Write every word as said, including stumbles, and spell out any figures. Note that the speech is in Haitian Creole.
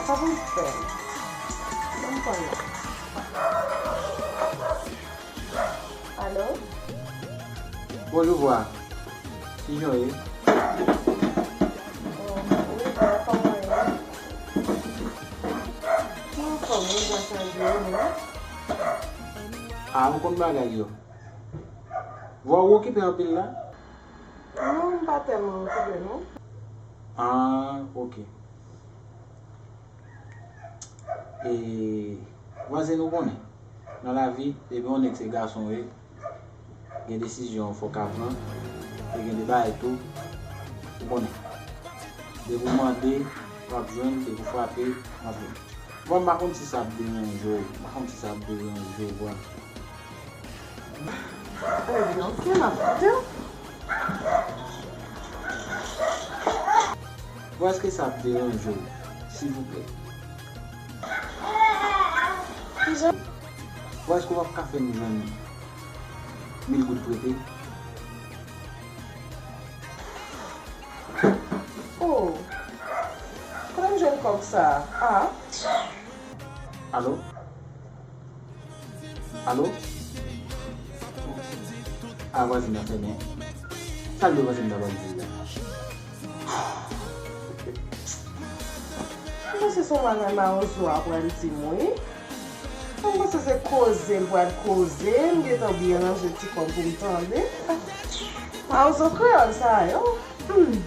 Sa pou m fè? Ban m konnen. Alo? Bonjou, vwa. Kijan w ye? Oh, wi, vwa, kòman w ye? Mwen anfòm, wi, vwa, sa di w, non? A, ou konn bagay yo. Vwa, ou okipe anpil la? Non, m pa tèlman okipe, non. Ah, ok. E, vwazen, ou konnen, nan lavi, depi yon nèg se gason w ye, gen desizyon fòk a pran, e gen de bagay tou, ou konnen. Depi w mande, w ap jwenn, depi w frape, w ap jwenn. Bon, m pa konn si sa ap deranje w, m pa konn si sa ap deranje w, bon. Ebyen, ok, m ap koute w. Bon, èske sa ap deranje w, silvouplè? Kijan? Bon, èske w ap ka fè m jwenn mil goud prete? Oh, kote m jwenn kòb sa a? Ah. Alo? Alo? A, vwazin nan fèmen. Sa l dwe vwazin nan pral di la? M panse se yon bagay Mawozo a pral di m, wi. M panse se koze l pral koze, m gentan byen ranje ti kòb pou m tande. Mawozo kreyòl sa yo. Hmm.